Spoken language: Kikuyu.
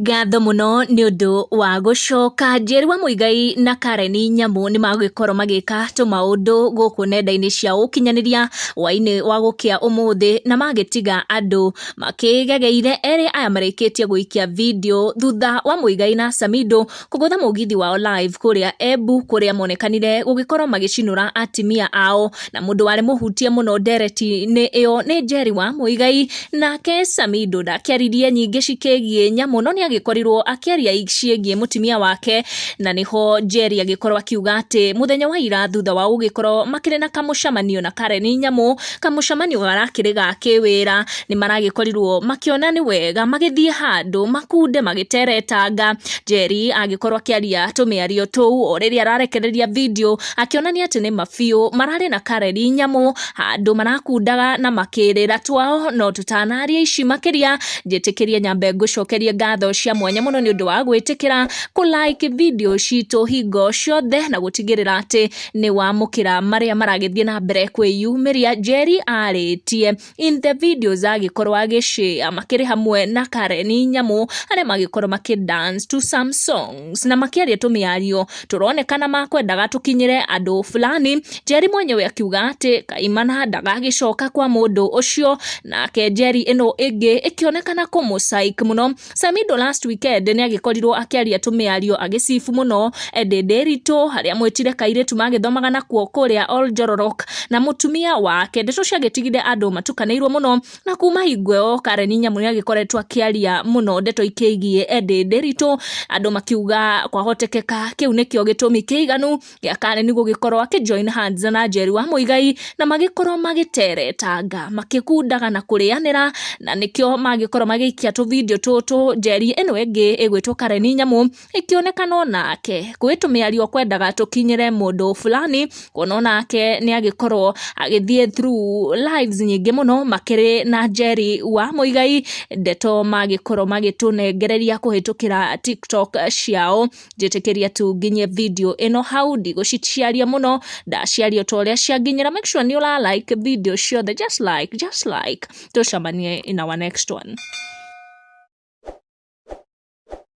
Ngatho mũno nĩ ũndũ wa gũcoka. Njeri wa Muigai na Karen Nyamu nĩ magĩkorwo magĩka tũmaũndũ gũkũ nenda-inĩ cia ũkinyanĩria hwaĩ-inĩ wa gũkĩa ũmũthĩ na magĩtiga andũ makĩgegeire. Erĩ aya marĩkĩtie gũikia video thutha wa Muigai na Samido kũgũtha mũgithi wao live kũrĩa Embu kũrĩa monekanire gũgĩkorwo magĩcinũra atimia ao, na mũndũ warĩ mũhutie mũno ndereti-inĩ ĩyo nĩ Njeri wa Muigai. Nake Samido ndakĩaririe nyingĩ cikĩgiĩ nyamũ no nĩ agĩkorirwo akĩaria ciĩgiĩ mũtimia wake, na nĩho Njeri agĩkorwo akiuga atĩ mũthenya wa ira thutha wa gũgĩkorwo makĩrĩ na kamũcemanio na Karen Nyamu, kamũcemanio garakĩrĩ ga kĩwĩra, nĩ maragĩkorirwo makĩona nĩ wega magĩthiĩ handũ makunde magĩteretanga. Njeri agĩkorwo akĩaria tũmĩario tũu o rĩrĩa ararekereria video akĩonania atĩ nĩ ma biũ mararĩ na Karen Nyamu handũ marakundaga na makĩrĩra twao. No tũtanaria ici makĩria, njĩtĩkĩrie nyambe ngũcokerie ngatho cia mwanya mũno nĩ ũndũ wa gwĩtĩkĩra kũ like video citũ hingo ciothe na gũtigĩrĩra atĩ nĩ wamũkĩra marĩa maragĩthiĩ na mbere kwĩyumĩria. Njeri arĩtie in the videos agĩkorwo agĩshare makĩrĩ hamwe na Karen Nyamu arĩa magĩkorwo makĩ dance to some songs na makĩaria tũmĩario tũronekana makwendaga tũkinyĩre andũ fulani. Njeri mwenyewe akiuga atĩ kaimana ndagagĩcoka kwa mũndũ ũcio, nake Njeri ĩno ĩngĩ ĩkĩonekana kũmũ-psych mũno. Samido last weekend nĩ agĩkorirwo akĩaria tũmĩario agĩcibu mũno Eddie Nderitu harĩa mwĩtire kairĩtu magĩthomaga nakuo kũrĩa Oljororok na mũtumia wake. Ndeto ciagĩtigire andũ matukanĩirwo mũno, na kuma hingo ĩyo Karen Nyamu nĩ agĩkoretwo akĩaria mũno ndeto ikĩgiĩ Eddie Nderitu, andũ makiuga kwahotekeka kĩu nĩkĩo gĩtũmi kĩiganu gĩa Karen gũgĩkorwo akĩ join hands na Njeri wa Muigai na magĩkorwo magĩteretanga makĩkundaga na kũrĩanĩra, na nĩkĩo magĩkorwo magĩikia tũ video tũtũ. Njeri ĩno ĩngĩ ĩgwĩtwo Karen Nyamu ĩkĩonekana onake gwĩ tũmĩario kwendaga tũkinyĩre mũndũ fulani, kuona onake nĩ agĩkorwo agĩthiĩ through lives nyingĩ mũno makĩrĩ na Njeri wa Muigai, ndeto magĩkorwo magĩtũnengereria kũhĩtũkĩra TikTok ciao. Njĩtĩkĩria tu nginyie video ĩno hau, ndigũciciaria mũno, ndaciaria ta ũrĩa cianginyĩra. Make sure nĩ ũra like video ciothe, just like, just like, tũcemanie in our next one.